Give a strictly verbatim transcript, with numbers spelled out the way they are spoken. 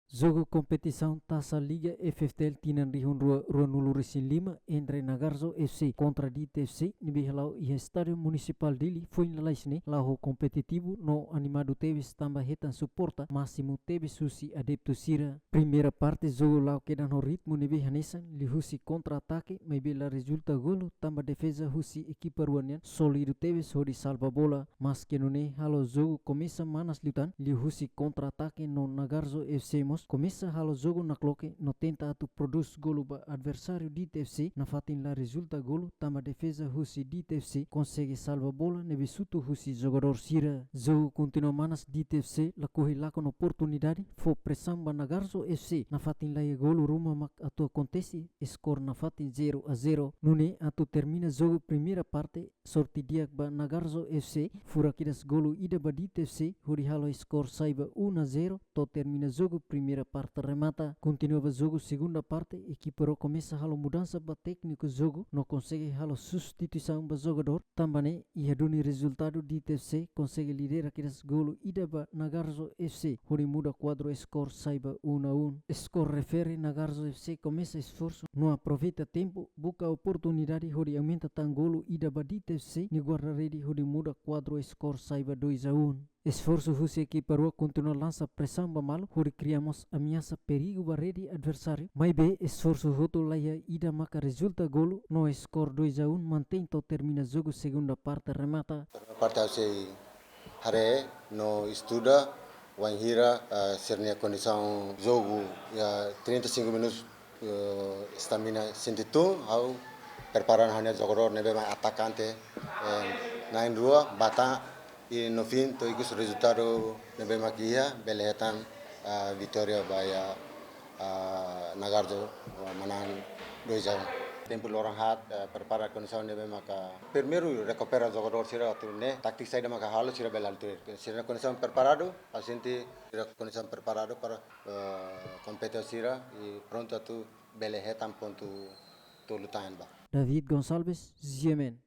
Jogu kompetisaun Taça Liga F F T L tinan rihun rua ruanulu-resin-lima entre Nagarzo F C kontra DIT F C ne'ebé hala'o iha Estádiu Munisipál Dili foin lalais ne'e la'o ho kompetitivu no animadu tebes tanba hetan suporta másimu tebes husi adeptu sira. Primeira parte jogu la'o kedan ho ritmu ne'ebé hanesan liuhusi kontra-atake maibé la rezulta golu tanba defeza husi ekipa rua nian sólidu tebes hodi salva bola. Maske nune'e halo jogu komesa manas liután liuhusi kontra-atake no Nagarzo F C mós komesa halo jogu nakloke no tenta atu prodús golu ba adversáriu DIT F C nafatin la rezulta golu tanba defeza husi DIT F C konsege salva bola ne'ebé sutu husi jogadór sira. Jogu kontinua manas, DIT F C lakohi lakon oportunidade fó presaun ba Nagarzo F C nafatin la iha golu ruma mak atu akontese, skor nafatin zero a zero. Nune'e atu termina jogu primeira parte, sorte di'ak ba Nagarzo F C, furak kedas golu ida ba DIT F C hodi halo skor sai ba um a zero to'o termina jogu primeira parte remata. Kontinua ba jogu segunda parte, ekipa rua komesa halo mudansa ba tékniku jogu no konsege halo substituisaun ba jogadór, tanba ne'e iha duni rezultadu DIT F C konsege lidera kedas golu ida ba Nagarzo F C hodi muda kuadru, skor sai ba um a um. Skor refere, Nagarzo F C komesa esforsu no aproveita tempu, buka oportunidade hodi aumenta tan golu ida ba DIT F C nia guarda-rede hodi muda kuadru, skor sai ba dois a um. Esforsu husi ekipa rua kontinua lansa presaun ba malu hodi kria mós ameasa perigu ba rede adversáriu, maibé esforsu hotu la iha ida maka rezulta golu no skor dois a um mantein to'o termina jogu segunda parte remata. Parte ha'u sei haree no estuda wainhira, ah, sira-nia kondisaun jogu iha trinta e cinco minutos, eh, estamina sente tun, ha'u prepara ha'u-nia jogadór ne'ebé mak atakante, eh, na'in-rua, batan, i no fim to'o ikus rezultadu ne'ebé mak iha, bele hetan, ah, vitória ba iha, ah, Nagarzo, ah, manán dois a um. Tempu loron haat, eh, prepara kondisaun ne'ebé maka primeiru rekupera jogadór sira atu ne'e, tátika saida maka halo sira bele halo tuir. Sira kondisaun preparadu, ha'u sente sira kondisaun preparadu para, eh, kompete sira i prontu atu bele hetan pontu tolu tan ba. David Gonçalves, G M N.